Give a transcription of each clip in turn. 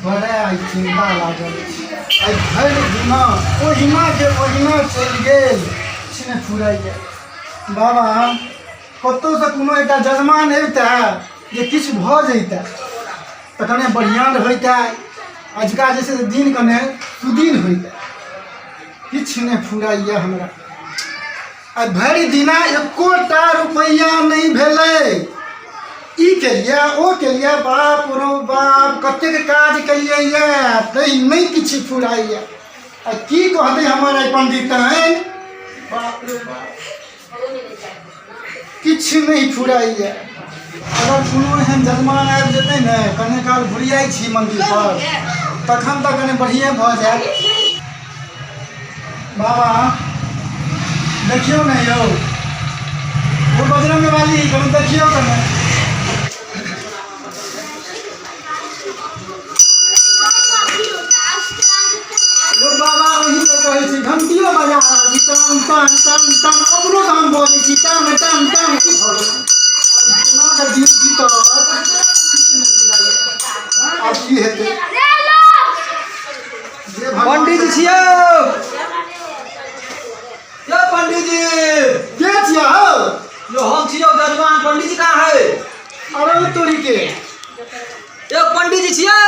बड़ा आइ चिन्ता लागल अछि। आइ भरि दिना ओहिनाके ओहिना चलि गेल, किछु नहि फुराइए। बाबा, कतहुसँ कोनो एकटा जजमान अबितै जे किछु भऽ जैतै तऽ कने बढ़िआँ होइतै। अजुका जे छै से दिन कने सुदिन होइतै। किछु नहि फुराइए हमरा। आइ भरि दिना एकोटा रुपैआ नहि भेलै। ई केलियै, ओ केलियै, बाप रौ बाप, कतेक काज केलियै यऽ, तै नहि किछु फुराइए। आ की कहतै हमर आइ पंडिताइन? बाप रे बाप, किछु नहि फुराइए। अगर कोनो एहन जजमान आबि जेतै ने, कने काल घुरियाइ छी मन्दिरपर, तखन तऽ कने बढ़िएँ भऽ जायत। बाबा, देखियौ ने यौ, ओ बजरंग वाली, कनि देखियौ कने। यौ बाबा, ओही के कहै छी, घंटियो बजा रहल छी, टन टन टन टन, अपनो तऽ हम बजै छी टन टन टन। की भऽ गेल? केना कऽ दिन बीतत, किछु नहि बुझाइए। आब की हेतै? जे भगवान। पंडीजी छियौ यौ? पंडीजी। के छियै हौ? यो, हम छियौ जजमान। पंडीजी कहाँ है? अरे ओ तोरी के। यौ, पंडीजी छियौ?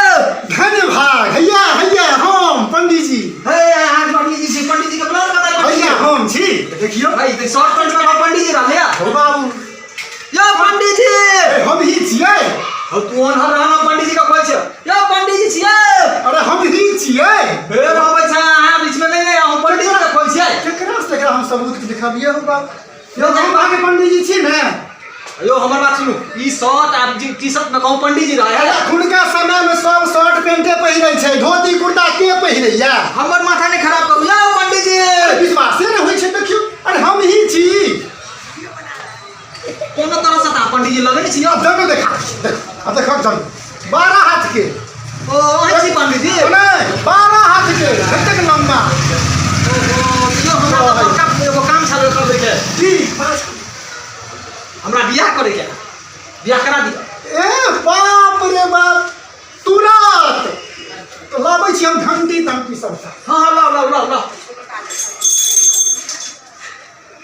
धन्य भाग, हैया हैया, हम पंडीजी। हे, अहाँ पंडीजी छी? पंडीजी के बुलाउ ने कतऽ? हैया, हम छी, देखियौ। भाई, ते शॉर्ट पैंट में पंडीजी रहले या? हो बाबू। यौ पंडीजी। ए, हम ही छियै। हो, तू ओनहर रहना, पंडीजी के कहै छै। यौ पंडीजी छियै? अरे, हम ही छियै। हे, आबै छै अहाँ बीच में। नहीं नहीं, हम पंडीजी के कहै छियै। केकरा से केकरा हम सबूत दिखाबियै हो बाप? यौ, हम अहाँके पंडीजी छी ने? यौ, हमर बात सुनू, ई शर्ट आ टी शर्ट में कहूँ पंडीजी रहे अरे, अखुनका समय में सब शर्ट पेंटे पहिरै छै, धोती कुर्ता के पहिरैया? हमर माथा नहीं खराब करू। यौ पंडीजी। अरे, विश्वासे नहि होइ छै। देखियौ, अरे हम ही छी। कोनो तरह से तऽ पंडीजी लगै नहि छी यौ। अब देखो, देखा, देखो, अब देखो जन 12 हाथ के। ओ, अहाँ छी पंडीजी? नहि, 12 हाथ के, कतेक लम्बा। ओहो, यौ, हमरा तऽ बड़का एगो काम छल करबै के। की? हमरा बियाह करे के, बियाह करा दिअ। ए बाप रे बाप, तुरंत तऽ लाबै छी हम घंटी तंटी सबटा। हाँ हाँ, लाउ लाउ लाउ लाउ।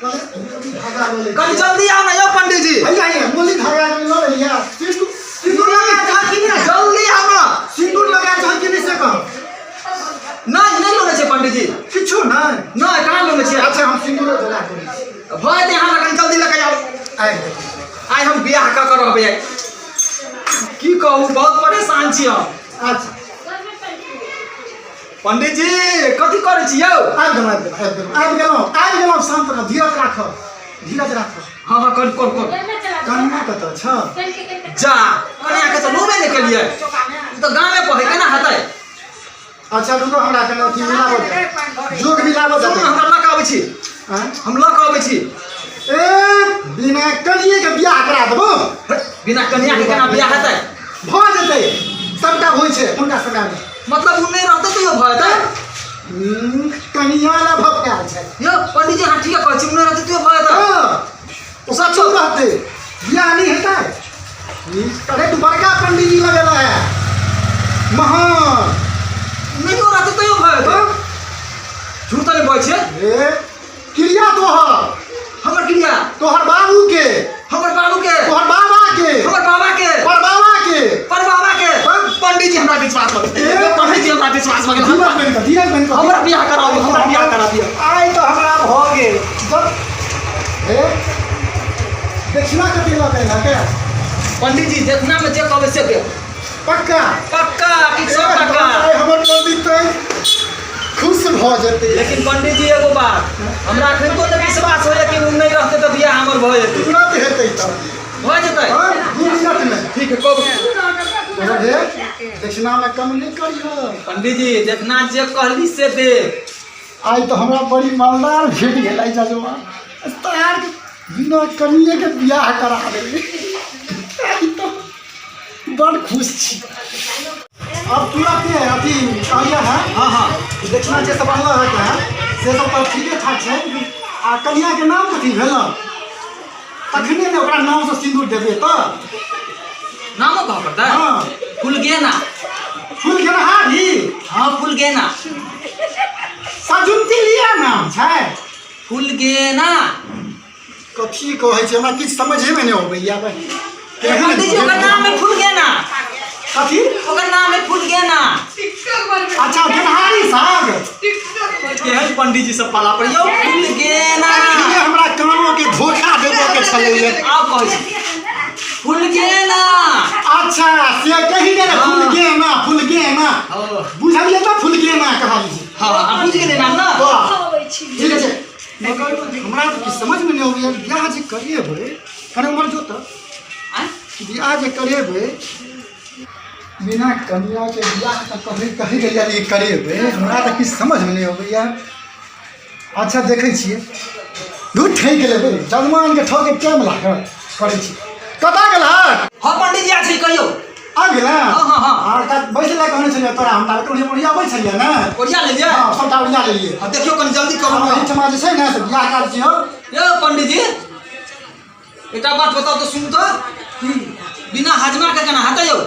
धागा लऽ लै। कनि जल्दी आउ ने यौ पंडीजी। भैया, ये मोली धागा लऽ लेलियै। सिंदूर, सिंदूर लगा चाह कि नहि? जल्दी आउ ने। सिंदूर लगा चाह कि नहि, से कह। नहि, नहि लोने छै पंडीजी। किछु नहि? नहि, कहाँ लोने छियै। अच्छा, हम सिंदूरो जला करै छी। भऽ जेतै अहाँ कनि जल्दी लऽ कऽ आउ। आबि गेल। आइ हम बियाह कऽ कऽ रहबै आइ। की कहू, बहुत परेशान छी हम। अच्छा। पंडीजी, कथी करै छी यौ? आबि गेलहुँ, आबि गेलहुँ, आबि गेलहुँ, आबि गेलहुँ, आबि गेलहुँ। शान्त रह, धीरज राखह, धीरज राखह। हाँ हाँ, कर कर कर। कन्या कतऽ छ? जा, कन्या के तऽ लोबे नहि केलियै। ओ तऽ गामे पर है, केना हेतै? अच्छा रुको, हमरा कने अथी मिलाबऽ दे, जोग मिलाबऽ दे। सुनू, हमरा लऽ कऽ आबै छी। आँय? हम लऽ कऽ आबै छी। ए, बिना कनिए के बियाह करा देबो। हे, बिना कन्या के केना बियाह हेतै? भऽ जेतै, सबटा होइ छै हुनका समयमे। मतलब ओ नहि रहतै तैयो भऽ जेतै? कनिया ला भपकायल छै। यौ पंडीजी, अहाँ ठीके कहै छी, ओ नहि रहतै तैयो भऽ जेतै? हँ, ओ सब चुप रहतै, बियाह नहि हेतै। अरे, तू बड़का पंडीजी लगेला है, महान। नहियो रहतै तैयो भऽ जेतै? झूठ तऽ नहि बजै छियै? ए, क्रिया तोहर। हमर क्रिया? तोहर बाबू के। हमर बाबू के? तोहर बाबा के। हमर बाबा के? पर बाबा के। पर बाबा के। पंडीजी, हमरा विश्वास भऽ गेल। पंडीजी, हमरा विश्वास भऽ गेल। धीरज बनि कऽ, धीरज बनि कऽ। हमरा बियाह करा दिअ, हमरा बियाह करा दिअ। आइ तऽ हमरा भऽ गेल। जब हे, दक्षिणा कते लऽ के अयलह के? पंडीजी, देखना में जे कहबै से देब। पक्का? पक्का कि 100 टका। आइ हमर पंडित तऽ खुश भऽ जेतै। लेकिन पंडीजी, एगो बात, हमरा अखन तो नहि विश्वास होइए कि ओ नहि रहतै तऽ बियाह हमर भऽ जेतै। तुरंत हेतै तऽ। भऽ जेतै? हाँ, 2 मिनटमे। ठीक है, कहू। हे, दक्षिणामे कम नहि करिह। पंडीजी, देखना जे कहली से देब। आइ तऽ हमरा बड़ी मालदार भेट गेल आइ जजमान। तार बिना कनिएके बियाह करा देबै। आइ तऽ बड़ खुश छी। अब तुरंत अथी कहलियै है। हाँ हाँ। दक्षिणा जे सब अनलक है से सब तऽ ठीके ठाक छै। आ कनियाके नाम कथी भेल? तखने ने ओकरा नामसँ सिन्दूर देबै तऽ। नामो कहऽ पड़तै? हाँ। फुलगेना। फूल गेनहारी? हाँ, फूल गेना। सजुंती लिया नाम छै। फूल गेना। कथी कहै छै, हमरा किछु समझेमे नहि अबैया। पंडीजी, ओकर नाम है फूल गेना। कथी? ओकर नाम है फूल गेना। अच्छा, गेनहारी साग। केहन पंडीजी सब पाला पर यौ, फूल गेना। अखने हमरा कानो के धोखा देबऽ के छलैया। आब कहै छी फूल गेना। अच्छा, से कहि दे ने, फूल गेना, फूल गेना। हाँ। बुझलियै तऽ फूल गेना कहलियै। हाँ, आब बुझि गेलियै नाम ने? वाह, ठीक छै। मगर हमरा तऽ किछु समझमे नहि अबैया, बियाह जे करेबै, कने उमर जो तऽ। आँय? बियाह जे करेबै बिना कनियाके बियाह तऽ कभी कही गेलियै करेबै, हमरा तऽ किछु समझमे नहि अबैया। अच्छा, देखै छियै, दूध ठकि लेबै, जजमानके ठकै टाइम लागत। करै छी, कतऽ गेल हक? हाँ पंडीजी, आ छी, कहियौ। आबि गेल? हाँ हाँ हाँ। आर तऽ बैस लए कहने छलियै तोरा हम, ताबे ओरिया ओरिया अबै छलियै ने। ओरिया लेलियै? हँ, सबटा ओरिया लेलियै। हाँ, देखियौ, कनि जल्दी करू हम ने। एहिठमा जे छै ने से बियाह काज छियौ। यौ पंडीजी, एकटा बात बताउ तऽ, सुनू तऽ, बिना हजमा के केना हेतै यौ?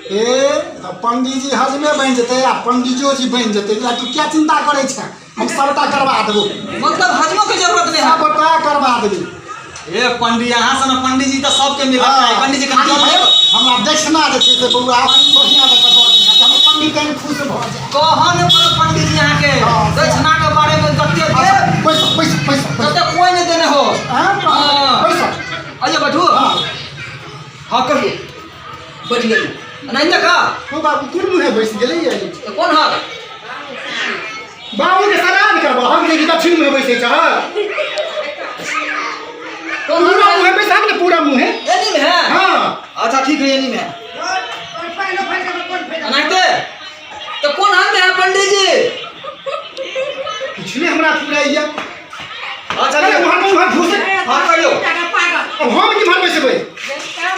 ए, तऽ पंडीजी हजमे बनि जेतै आ पंडीजो जी बनि जेतै। एकरा तू किया चिन्ता करै छें? हम सबटा करबा देबो। मतलब हजमो के जरूरत नहीं है? सबटा करबा देबै। ए पंडी, अहाँ सन पंडीजी तऽ सबके मिलत चाही। पंडीजी, कनि खाली जल्दी। हमरा दक्षिणा जे छै से बौआ बढ़िआँ जकाँ दऽ दिहऽ, हमर पंडित कनि खुश भऽ जाय। कहऽ नहि पड़त पंडीजी अहाँके। हाँ। दक्षिणा के बारे में जते अच्छा, देब पैसा पैसा पैसा पैसा। तते कोई नहीं देने हो। हाँ, हाँ। पैसा। अइयो, बैठू। हाँ। हाँ, कहियौ, बैठ गेली नहीं तऽ का। ओ बाबू, कोन मुँहे बैस गेलै ई? तऽ कोन हक? बाबूके सलाम करबो हम कि दक्षिण मुँहे बैसै छह? कोन पूरा हक? मुँहे बैसाब ने, पूरा मुँहे। एनी में है? हाँ। अच्छा, ठीक है, एनी में है। एनाहिते तऽ कोन हक में है पंडीजी? किछु नहि हमरा फुराइया। अच्छा। अरे, उम्हर उम्हर घुस। हाँ, कहियौ। अब हम किम्हर बैसबै?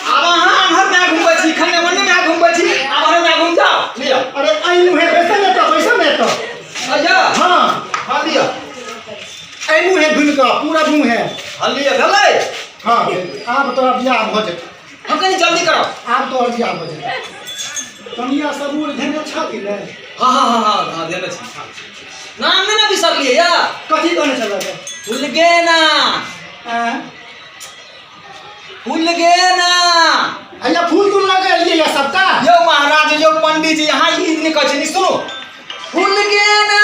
आब अहाँ एम्हर में घुमबै छी, खन ओन्ने में घुमबै छी, आब अहाँ में घुम जाओ, लिअ। अरे, एहि मुँहे बैसै ने तऽ, बैसै ने तऽ। अइया। हाँ। हाँ, लिअ। एहि मुँहे घुमि कऽ, पूरा मुँहे। हाँ, लिअ, भेलै। हाँ, आब तोरा बियाह भऽ जेतै। हम कनि जल्दी करब। आब तोहर बियाह भऽ जेतै। कनिया सब उड़ धेने छह कि नहि? हाँ हाँ हाँ हाँ हाँ, देने छी। हाँ। नाम नहि ने बिसरलियै या? कथी कहने छलह? भूल गेना। आँय? भूल गेना। हैया फूल तूल लगेलियै या सबटा? यौ महाराज, यौ पंडीजी, अहाँ ई नहि कहै छी नि, सुनू, फूल गेना।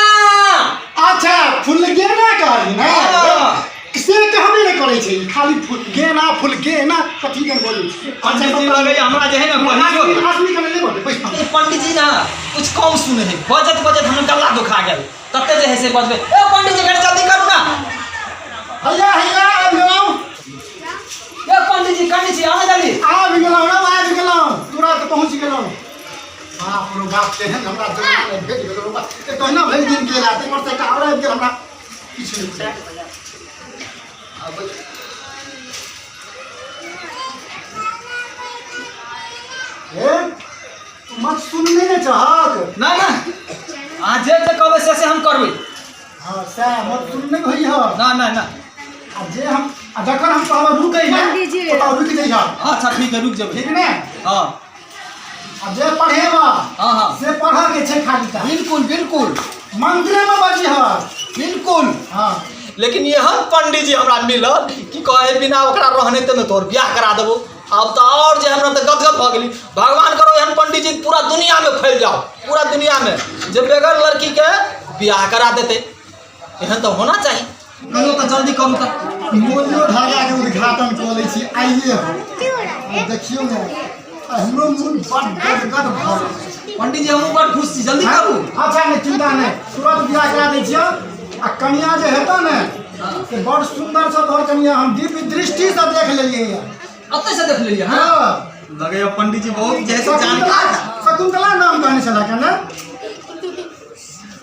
अच्छा, फूल गेना कहली ने? हाँ। से कहबे नहि करै छै ई, खाली फूल गेना, फूल गेना, कथी के बोलै छै। पंडीजी, लगैया हमरा जे है ने असली पहिलो असली कने नहि बोलै, बैस। ई पंडीजी ने कुछ कम सुने है, बजत बजत हमर गला दुखा गेल, तते जे है से बजबै। ए पंडीजी, कनि जल्दी करू ना। हैया हैया, आबि गेलहुँ। ए पंडीजी, कनि छी अहाँ, जल्दी। आबि गेलहुँ रौ, आबि गेलहुँ, तुरंत पहुँच गेलहुँ। बाप रो बाप, केहन हमरा जमाना भेट गेल रौ बाप। एक तहिना भरि दिन गेल आ ताहिपर से एकटा आओर आबि गेल, हमरा किछु नहि बुझायल। हे, तू मत सुनने ने चाहक। ना ना, अहाँ जे जे कहबै से से हम करबै। हाँ, सएह मत सुनने भैया। ना ना ना। आ जे हम आ जखन हम कहब रुकै ने, पंडीजी। ओतऽ रुकि जइह। अच्छा, ठीक है, रुक जेबै। ठीक ने? हाँ। आ जे पढ़ेबा हाँ हाँ से पढ़ऽ के छै खाली टा। बिल्कुल बिल्कुल। मंत्रेमे बजिह। बिल्कुल। हाँ। लेकिन एहन पंडीजी हमरा मिलल कि कहे बिना ओकरा रहने तऽ तोहर बियाह करा देबो। आब तऽ आओर जे हमरा तऽ गदगद भऽ गेली। भगवान करो एहन पंडीजी पूरा दुनियामे फैल जाओ, पूरा दुनियामे, जे बगैर लड़कीके बियाह करा देतै। एहन तऽ होना चाही। कहियो तऽ जल्दी करू तऽ। मोलियो धागाके उद्घाटन कऽ लै छी आइए हम। आ देखियौ ने, आ हमरो मोन बड गदगद भऽ गेल। पंडीजी, हमहूँ बड़ खुश छी, जल्दी करू। अच्छा, नहि चिन्ता नहि, तुरंत बियाह करा दै छियौ। आ कनिया जे हेतौ ने से बड़ सुन्दर छौ तोहर कनिया, हम दिव्य दृष्टिसँ देख लेलियै। अतऽ से देख लेलियै? हाँ। हँ। लगैया पंडीजी बहुत जे है से शकुन्तला जानकार। शकुन्तला नाम कहने छलक ने?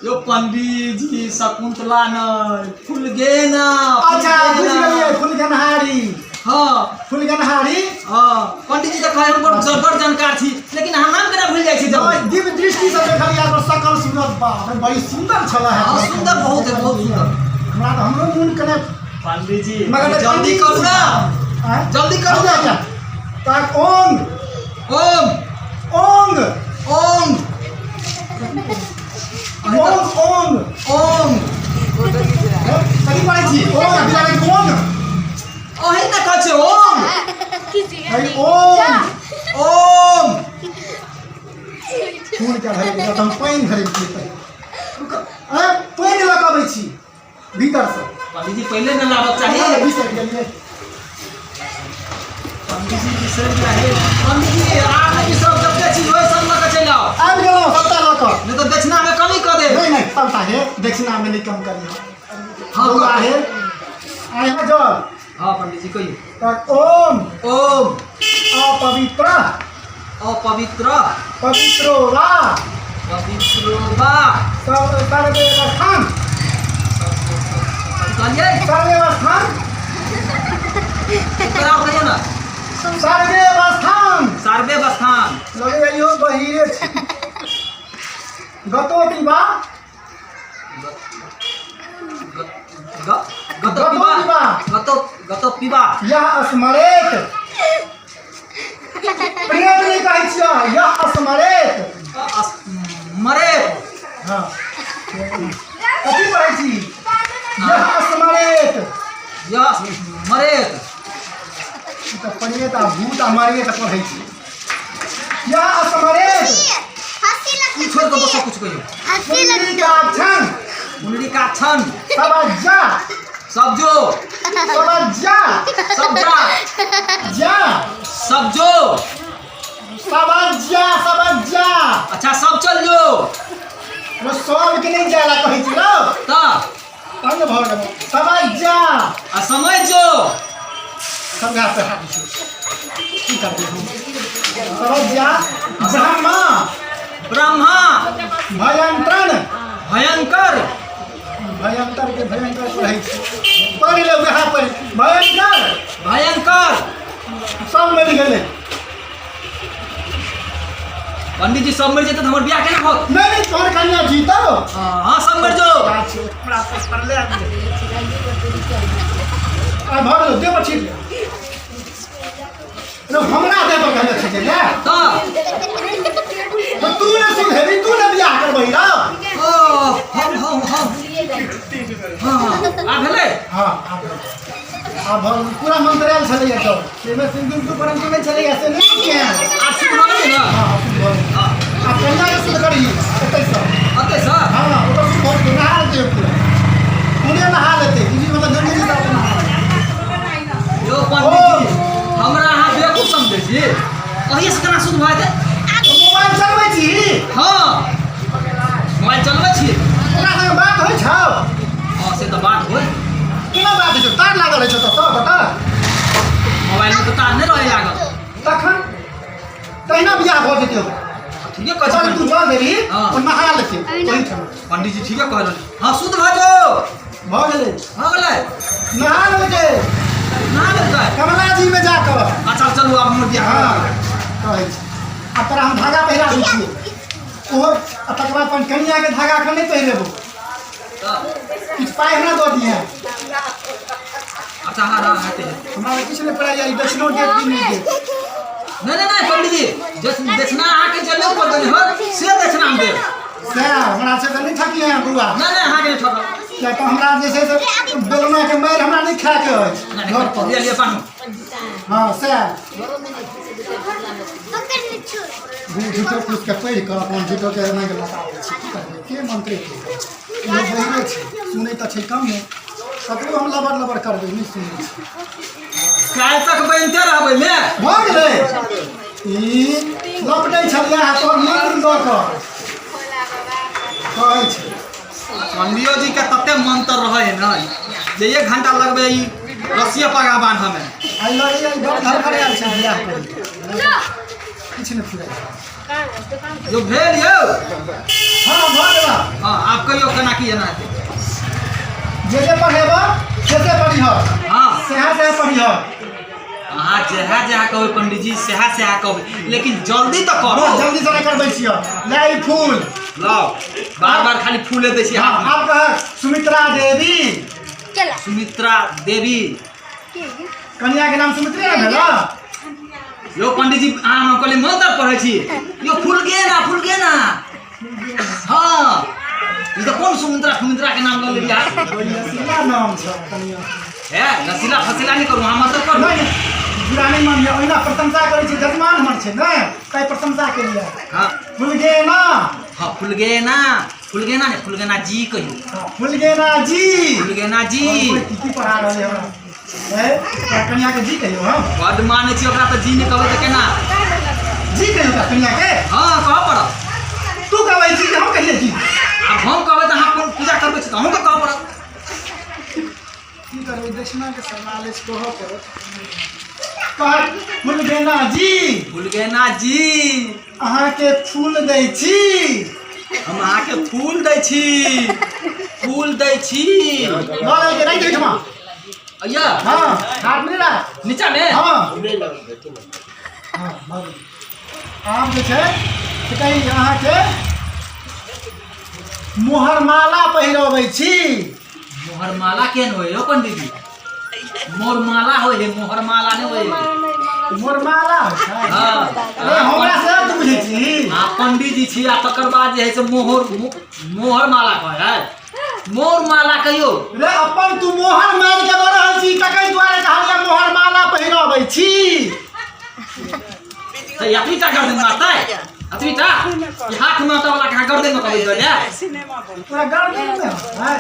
यो पंडीजी, शकुंतला नहि, फुलगेना। अच्छा, बुझि फुलगेना। गेलियै, फुलगनहारी। हाँ। फुलगनहारी। हाँ, पंडीजी तऽ कहै हम बड़ बड़ जानकार छी, लेकिन अहाँ नाम केना भूलि जाइ छी जल्दी? दिव्य दृष्टिसँ देखलियै ओकर सकल सूरत, बाप रे, बड़ी सुन्दर छलै। हाँ, सुन्दर बहुत है, बहुत सुन्दर। हमरा तऽ हमरो मोन कने पंडीजी, मगर जल्दी करू ना। आँय? जल्दी करू ना। तक ओंग। ओम। ओंग। ओम। ओम ओम ओम। कथी पढ़ै छी? ओम बिना कोन? अहीं तऽ कहै छियै ओम। है ओम। ओम। फूल चढ़ै तऽ हम पानि भरै छी। पानि लऽ कऽ अबै छी भीतरसँ। पंडीजी पहिले ने लाबक चाही। बिसरि गेलियै। पंडीजी बिसरि गेलै। पंडीजी आब नहि बिसरब, जते चीज होइ सब लऽ कऽ चलि आउ। आबि गेलहुँ सबटा लऽ कऽ। नहि तऽ दक्षिणामे कमी कऽ देब। नहि नहि, सबटा हे दक्षिणामे नहि कम करियौ। हँ, बौआ हे आइ जल। हँ पंडीजी कहियौ। तऽ ओम। ओम। अपवित्र। अपवित्र। पवित्रो वा। पवित्रो वा। सर्वे स्थान। कहलियै? सर्वे स्थान। ओकरा कहियौ ने। सर्वे स्थान। सर्वे स्थान। लगैया इहो बहिरे छै। गतो पिबा। गतो पिबा। गतो गतो पिबा। यह स्मरेत। प्रेम नहि कहै छियै, यह स्मरेत। मरे। हँ, कथी पढ़ै छी? यह स्मरेत। यह मरेत। ई तऽ प्रेत आ भूत आ मरेत पढ़ै छी। यह स्मरेत। ई छोड़ि कऽ दोसर कुछ कहियौ। पुण्डरीकाक्षण। पुण्डरीकाक्षण। सबज्जा। सब जो। सबज्जा। सब जा। जा। सब जो। सबज्जा सबज्जा। अच्छा सब चल जो। रो सबके नहि जाय ला कहै छी रौ। तऽ तंग भऽ गेलौ। सबज्जा। आ समझ जो। समझा पे हाथ छी। की करबै हम? सबज्जा। ब्रह्मा। ब्रह्मा। भयंकर। भयंकर। भयंकर के भयंकर पढ़ै छी। पढ़ि ले वएह पढ़ि। भयंकर। भयंकर। सब मरि गेलै। पंडीजी सब मरि जेतै तऽ हमर बियाह केना होत? नहि नहि, तोहर कन्या जीतौ। हँ सब मरि जो। आ भऽ गेलौ, देह पर छीट ले। रौ, हमरा देह पर कहने छै ले। तऽ तऽ तू ने सुधेबी, तू ने बियाह करबही रौ। ओ हम हम हम हँ आ भेलै। हँ आब भेल। आब भऽ गेल। पूरा मंत्र आयल छलैया तऽ ताहिमे सिन्दूर तू परन्तु नहि छलैया से नहि बुझिहे। आब शुद्ध भऽ गेलै ने? हँ शुद्ध भऽ गेल। हँ। आ कन्याके शुद्ध करही एतैसँ। एतैसँ? हँ, ओतऽ शुद्ध भऽ जेतै, नहा लेतै पूरा। पूरे नहा लेतै, बुझी मतलब गंगे जी साथ नहा लेतै। यौ पंडीजी हमरा अहाँ बेवकूफ समझै छी? अहिएसँ केना शुद्ध भऽ जेतै? तो मोबाइल चलबै छी? हँ मोबाइल चलबै छी। ओकरा संगे बात होइ छौ? हँ से तऽ बात होइ। केना बात होइ छौ? तार लागल होइ छौ तऽ सब बता। मोबाइलमे तऽ तार नहि रहै लागल। तखन तहिना बियाह भऽ जेतै ओकर। ठीके कहै चल छी। तू जल देबही। हँ। ओ नहा लेतै ओहिठाम। पंडीजी ठीके कहि रहल। हँ शुद्ध भऽ जाओ। भऽ गेलै। भऽ गेलै। नहा लेलकै। नहा लेलकै। कमला जी में जाकऽ। अच्छा चलू आब हमर बियाह। हँ कहै छी। आ तोरा हम धागा पहिरा दै छियौ। ओहो आ तकर बाद अपन कनियाके धागा एखन नहि पहिरेबौ। किछु पाइ हमरा दऽ दिहे। अच्छा हँ हँ हेतै हेतै। हमरा तऽ किछु नहि पड़ैया, ई दक्षिणो देत कि नहि देत। नहि नहि नहि पंडीजी दक्षिणा अहाँके जे नहि ऊपर देने होत से दक्षिणा हम देब। सएह हमरा से तऽ नहि ठकिहे बौआ। नहि नहि अहाँके नहि ठकब। किया तऽ हमरा जे छै से बेलनाके मारि हमरा नहि खायके अछि नहि घर नहि पर। लिअ लिअ पानु। हँ सएह झूठो फूसके पढ़ि कऽ अपन झूठोके एना के लगा दै छै। की करबै, के मंत्री के इहो बहिरे छै, सुनै तऽ छै कमे। कतबो हम लबर लबर करबै नहि सुनै छै। काल्हि तक बनिते रहबै ने। भऽ गेलै। ई लपटै छलियै आ तोहर मंत्र दऽ कऽ कहै छै। पंडियो जी के तते मंत्र रहै है ने जे 1 घंटा लगबै ई रस्सिए पगा बान्हमे। आइ लगैया ई बड़ धड़फड़ायल छै बियाह करै। किछु नहि फुराइ। जो भेल यौ। हँ भऽ गेल। हँ आब कहियौ केना की एना हेतै। जे जे पढ़ेबऽ से से पढ़िह। हँ सएह सएह पढ़िह। अहाँ जएह जएह कहबै पंडीजी सएह सएह कहबै, लेकिन जल्दी तऽ करू। हँ, जल्दी से नहि करबै छियौ। ले ई फूल। लाउ बार बार खाली फूले दै छी हाथमे। आब कह सुमित्रा देवी। सुमित्रा देवी। कन्या के नाम सुमित्रे ने भेल? यौ पंडीजी अहाँ हम कहलियै मंत्र पढ़ै छी। यौ फूल गे ना, फूल गे ना। हाँ, ई तऽ कोन सुमित्रा सुमित्रा के नाम लऽ लेलियै? नशीला नाम छै कनिया। हे, नशीला फसीला नहि करू, अहाँ मतलब करू। नहि, बुरा नहि मानिए, ओहिना प्रशंसा करै छी, जजमान हमर छै ने, ताहि प्रशंसा केलियै। हाँ। फुलगेना। हाँ, फुलगेना, फुलगेना नहि, फुलगेना जी कहियौ। हाँ, फुलगेना जी। फुलगेना जी। और कोइ की की पढ़ा रहल है हमरा? ए, ओकरा कनिया के जी कहियौ। हम बड्ड मानै छी ओकरा, तऽ जी नहि कहबै तऽ केना? जी कहियौ ओकरा कनिया के। हाँ, कहऽ पड़त। तू कहबै जी कि हम कहियै जी? आब हम कहबै तऽ अहाँ कोन पूजा करबै छी, तऽ अहूँके कहऽ पड़त। की करबै, दक्षिणा के सवाल अछि, कहऽ पड़त। कह, फुलगेना जी। फुलगेना जी। अहाँके फूल दै छी। हम अहाँके फूल दै छी, फूल दै छी। लऽ लैके राखि एहिठमा। अय्या। हाँ, हाथ में राख। नीचा में। हाँ हाँ, भऽ गेलै। आब जे छै से कही, अहाँके मोहरमाला पहिरबै छी। मोहरमाला केहन होइ यौ पंडीजी? मोरमाला होइ है, मोहरमाला नहि होइ है। मोरमाला होइ छै? हाँ। अरे, हमरा से तू बुझै छी। आ पंडीजी छी, आ तकर बाद जे है से मोहर मोहरमाला कहै है, मोरमाला कहियौ। रे, अपन तू मोहर मारि के दऽ रहल छी, तकै दुआरे कहलियै मोहरमाला पहिरबै छी। तऽ एतबी टा गर्दन मारतै? एतबी टा ई हाथ मारता वाला कहाँ गर्दन में कबै दऽ? तोरा गर्दन मे है?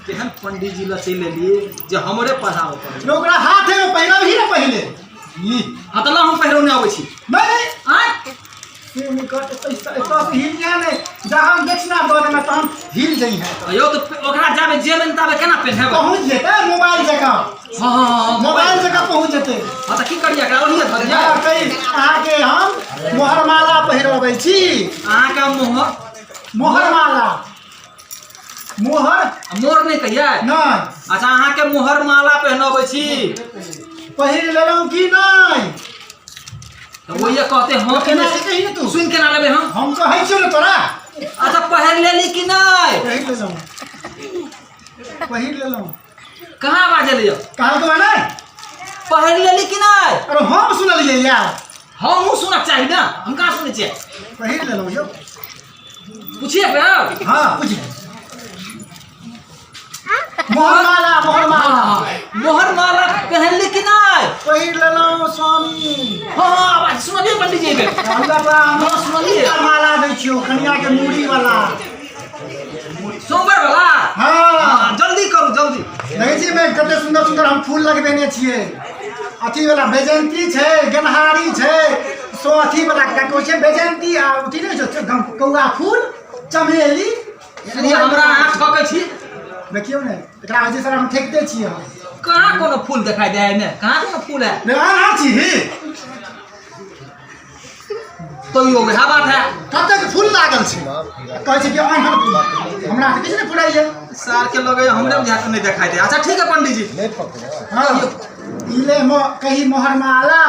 केहन पंडीजी लऽ चलि एलियै जे हमरे पढ़ाबऽ पड़ै? रे, ओकरा हाथे मे पहिरबही ने पहिले ई। हाँ, तऽ लऽ, हम पहिरौने अबै छी। नहि। आँय? से नहि कर, एतऽ एतऽ से हिल नहि, जहाँ दक्षिणा दऽ देना तहन हिल जइहे। यौ, तऽ ओकरा जाबे जेबै ने ताबे केना पेन्हेबै? पहुँच जेतै मोबाइल जकाँ। हाँ हाँ हाँ मोबाइल जकाँ पहुँच जेतै। हाँ, तऽ की करियै, एकरा ओहिए धऽ दियै? हाँ, कही, अहाँके हम मोहरमाला पहिरबै छी। अहाँके हम मोहर मोहरमाला, मोहर। मोर नहि कहियै? नहि। अच्छा, अहाँके मोहर माला पहिनबै छी। पहिर लेलहुँ कि नहि? तऽ ओहिए कहते हँ कि केना नहि? कही ने तू। सुनि केना लेबै हम? हम कहै छियौ ने तोरा। अच्छा, पहिर लेली कि नहि? पहिर लेलहुँ, पहिर लेलहुँ। कहाँ बाजल यौ? कहलकौ नहि? पहिर लेली कि नहि? अरे, हम सुनलियै यार। हमहूँ सुनक चाही ने, हम कहाँ सुनै छियै? पहिर लेलहुँ यौ। पूछिए एकरा। हाँ, पूछ। मोहरमाला, मोहरमाला। मोहर माला पहनली कि नहि? पहिर लेलहुँ स्वामी। हाँ हाँ, आवाज सुनलियै पंडीजी एहि बेर? हमरा तोरा हम हाँ, सुनलियै। माला दै छियौ, कनिया के मूड़ी वाला। सोमवार वाला। हाँ। हाँ, जल्दी करू, जल्दी। देखै छियै मे कते सुन्दर सुन्दर हम फूल लगबेने छियै। अथी वाला बैजंती छै, गेनहारी छै, सो अथी वाला का कहै छै, बैजंती आ अथी नहि छै, कौआ फूल, चमेली। यानी हमरा अहाँ ठकै छी? देखियौ ने, एकरा होइ छै सर, हम ठेकते छियै हम। कहाँ कोनो फूल देखाई दे है एहिमे? कहाँ कोनो फूल है? रे, अहाँ छी तैयो वएह बात है। कतेक फूल लागल छै, कहै छै कि अहाँ, हमरा तऽ किछु नहि फुलाइए। सार के लगे हमरे बुझा के नहि देखाई दे। अच्छा, ठीक है पंडीजी। हाँ, ई ले, कही मोहरमाला।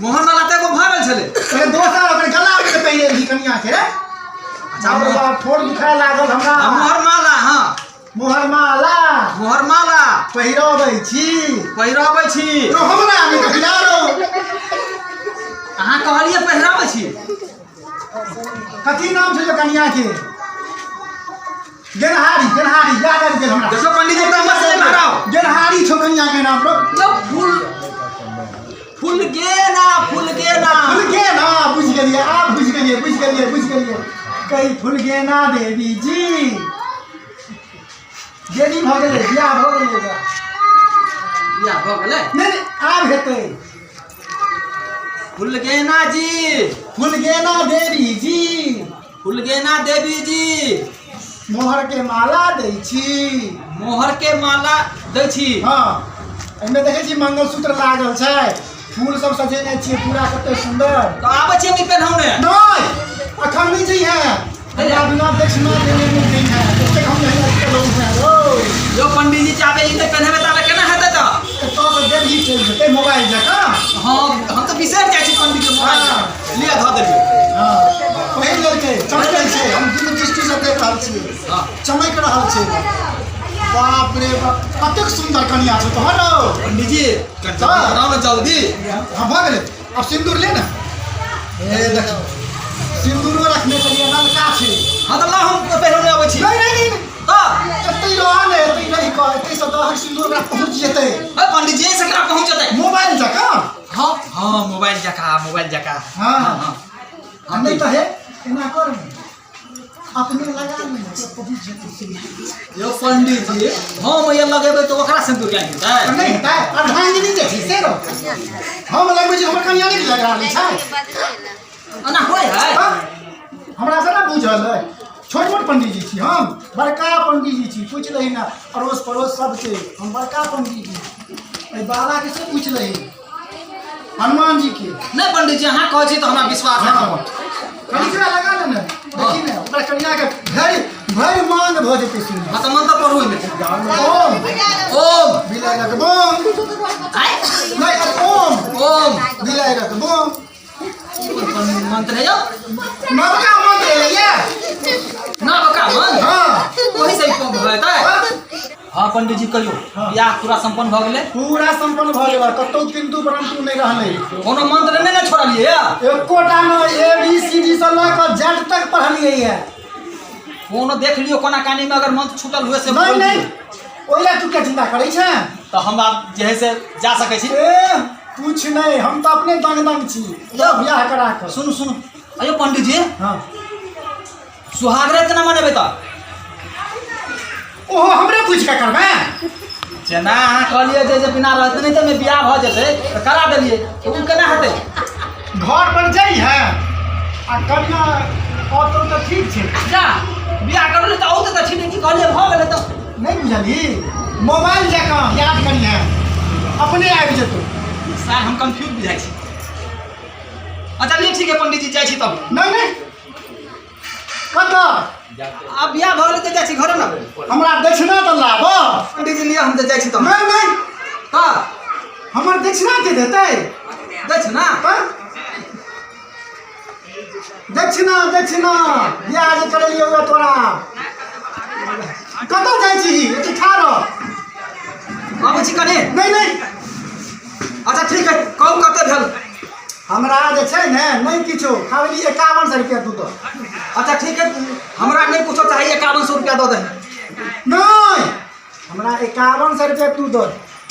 मोहर माला तऽ एगो भऽ गेल छलै। पहिले दोसर ओकर गला मे पहिरे रही कनिया के। अच्छा। बाप रे बाप, ठोर दुखाए लागल हमरा। मोहर माला, हाँ। मोहरमाला। मोहर माला पहिरबै छी। पहिरबै छी। तो हमरा नहि पहिरा रहो। अहाँ कहलियै पहिराबै छी। कथी नाम छै जो कनिया के? गेनहारी, गेनहारी, याद आबि गेल हमरा। देखो पंडीजी, तऽ हमर से हराओ। गेनहारी छौ कनिया के नाम रो। जब फूल, फूल गेना, फूल गेना। फूल गेना, बुझि गेलियै, आब बुझि गेलियै, बुझि गेलियै, बुझि गेलियै। कही, फूल गेना देवी जी। देरी भऽ गेलै, बियाह भऽ गेलै एकरा। बियाह भऽ गेलै? नहि नहि, आब हेतै। फूल गेना जी। फूल गेना देवी जी। फूल गेना देवी जी। मोहर के माला दै छी। मोहर के माला दै छी। हँ, एहिमे देखै छी मंगलसूत्र लागल छै, फूल सब सजेने छियै पूरा, कते सुन्दर। तऽ आबै छी हम ई पेन्हौने। नहि, अखन नहि जइहे, हमरा बिना दक्षिणा देने नहि जइहे। एतेक हम मेहनत केलहुँ हेँ रौ। यौ पंडीजी, चाबे ई नहि पेन्हेबै ताबे केना हेतै तऽ? एतऽ से देवी चलि जेतै मोबाइल जकाँ। हँ, हम तऽ बिसरि जाइ छी पंडीजी मोबाइल। हाँ। लिअ, धऽ देलियै। हँ, पहिर लेलकै, चमकै छै, हम दुनू दृष्टिसँ देख रहल छियै। हँ। चमकि रहल छै। बाप रे बाप, कतेक सुन्दर कनिया छौ तोहर रौ। पंडीजी, कनि जल्दी बनाउ ने, जल्दी। हँ, भऽ गेलै। आब सिन्दूर ले ने। हे, देखियौ, सिन्दूरो रखने छलियै, ललका छै। हाँ तऽ ला, हम पहिरौने अबै छी। नहि नहि नहि। तऽ एतै रह ने, एतै रहि कऽ एतै से दहक सिन्दूर ओकरा पहुँच जेतै। अरे पंडित जी, से केना पहुँच जेतै? मोबाइल जकाँ। हाँ हाँ, मोबाइल जकाँ, मोबाइल जकाँ। हाँ। हाँ। आ नहि तऽ हे एना कर ने, अपने लगा ले, पहुँच जेतै सिन्दूर। यौ पंडित जी, हम ये लगेबै तऽ ओकरा सिन्दूर लागि जेतै? नहि हेतै, अर्धांगिनी जे छै से रहतै। हम लगबै छी, हमर कनिया नहि लगा लै छै। एना होइ है? हाँ? हमरा से ना बुझल है? छोट मोट पंडीजी छी हम, बड़का पंडीजी छी। पूछि लही ने अड़ोस पड़ोस सबके, हम बड़का पंडीजी। एहि बाबाके से पूछि लही, हनुमान जी के। नहि पंडित जी, अहाँ कहै छी तऽ हमरा विश्वास है। हाँ, कनिकरा लगा ले ने, देखी ने, ओकरा कनिया के भरि भरि मांग भऽ जेतै सुन। हाँ तऽ मंत्र पढ़ू ओहिमे। ओम। ओम। बिलाइ रख बम। आय? नहि, ओम। ओम। बिलाइ रख बम। कोन मंत्र है यौ? नवका मंत्र एलैया। नवका मंत्र? हाँ। ओही से कम भऽ जेतै? हाँ पंडित जी, कहियौ। हाँ। बियाह पूरा संपन्न भऽ गेलै? पूरा संपन्न भऽ गेल, कतौ किन्तु परन्तु नहि रहलै। कोनो मंत्र नहि ने छोड़लियै या? एकोटा नहि, ए बी सी डी से लऽ कऽ जेड तक पढ़लियै ये। कोनो देख लियौ कोना कानी में अगर मंत्र छूटल हुए से। नहि नहि, ओहि लए तू क्या चिंता करै छें? तऽ हम आब जे है से जा सकै छी? ए, कुछ नहि, हम तऽ अपने दंग दंग छी यौ। बियाह करा कऽ। सुनू सुनू, अयो पंडित जी। हाँ। सुहाग राति केना मनेबै तऽ? ओहो हमरे पूछि कऽ करबै? जेना अहाँ कहलियै जे जे बिना रहते नहि तऽ बियाह भऽ जेतै तऽ करा देलियै, तऽ ओ केना हेतै? घर पर जइहे आ कनिया औतौ तऽ ठीक छै। जा, बियाह करले तऽ औतै तऽ ठीक छै, की कहलियै भऽ गेलै तऽ। नहि बुझलही? मोबाइल जकाँ याद करिहे, अपने आबि जेतौ। सर, हम कंफ्यूज बुझाइ छी। अच्छा नहीं ठीक है पंडित जी, जाइ छी तब। नहि नहि, कतऽ? आब बियाह भऽ गेलै तऽ जाइ छी घरे ने। हमरा दक्षिणा तऽ लाब। पंडित जी, लिअ, हम तऽ जाइ छी तब। नहि नहि। तऽ हमर दक्षिणा के देतै? दै छै ना। तऽ दक्षिणा, दक्षिणा, बियाह जे करेलियौ यऽ तोरा। कतऽ जाइ छी? एते ठाढ़ रह। आबै छी कनि। नहि नहि। अच्छा ठीक है, कहू कते भेल? हमरा जे छै ने, नहि किछो, खाली 5100 रुपया तू दऽ। अच्छा ठीक है, हमरा नहि कुछो चाहिए, 5100 रुपया दऽ दे। नहि, हमरा 5100 रुपया तू दऽ।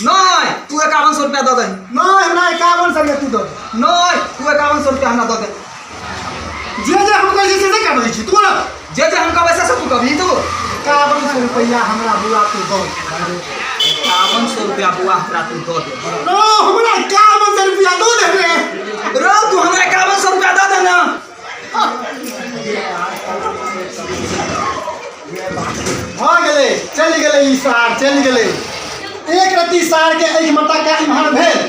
नहि, तू 5100 रुपया दऽ दे। नहि, हमरा 5100 रुपया तू दऽ। नहि, तू 5100 रुपया हमरा दऽ दे। जे जे हम कहै छी से से कर दै छी तू ने। जे जे हम कहबै से से तू कहबही तू? 5100 रुपया हमरा बुआ तू दऽ। 5100 रुपया बुआ हमरा तू दऽ दे। रो, हमरा 5100 रुपया दऽ दे रे। रो, तू हमरा 5100 रुपया दऽ दे ना। भऽ गेलै, चलि गेलै ई सार, चलि गेलै। एक रत्ती सारके आँखि मटक्का इम्हर भेल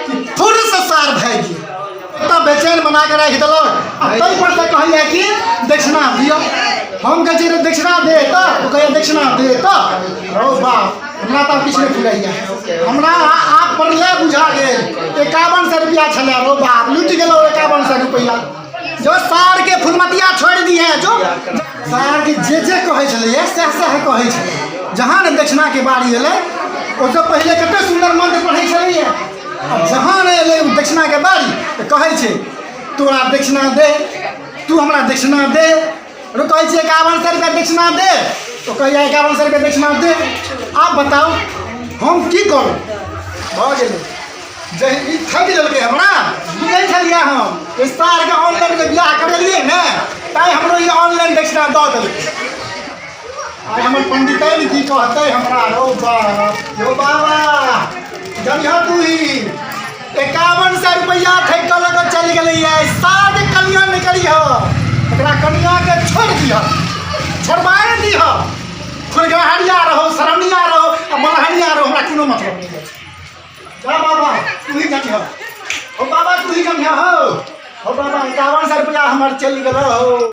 कि फुर से सार भागि गेल। एतऽ बेचैन बना कऽ राखि देलक आ ताहि पर से कहैया कि दक्षिणा दिअ। हम कहै छियै रे दक्षिणा दे, तऽ ओ कहैया दक्षिणा दे। तऽ रौ बाप, हमरा तऽ आब किछु नहि फुराइया। हमरा आब प्रलय बुझा गेल। 5100 रुपया छलै, रौ बाप, लुटि गेलौ 5100 रुपया। जो सारके फुलमतिया छोड़ि दिहे। जो सारके जे जे कहै छलैया सएह सएह कहै छलै। जहाँ ने दक्षिणाके बारी एलै, ओहिसँ पहिले कते सुन्दर मंत्र पढ़ै छलैया, आ जहाँ ने एलै ओ दक्षिणाके बारी तऽ कहै छै तोरा दक्षिणा दे, तू हमरा दक्षिणा दे। रो, कहै छियै 5100 रुपया दक्षिणा दे, तो कहैया 5100 रुपया दक्षिणा दे। आब बताउ हम की करू? भऽ गेलै जे ई ठकि लेलकै हमरा। बुझै छलियै हम जे सारके ऑनलाइनके बियाह करेलियै ने, तैँ हमरो ई ऑनलाइन दक्षिणा दऽ देलकै। आइ हमर पंडिताइन की कहतै हमरा? रौ बाप, यौ बाबा, जनिह तू ही 5100 रुपैआ ठकि कऽ लऽ कऽ चलि गेलैया। सारके कल्याण नहि करिह, एकरा कनियाके छोड़ि दिह, छोड़बाए दिह। खुरगहरिया रहो, शरणिया रहो आ मलहरिया रहो, हमरा कोनो मतलब नहि अछि। जा बाबा, तू ही जनिह। हो बाबा, तू ही जनिह। हो हो बाबा, 5100 रुपैआ हमर चलि गेल हो।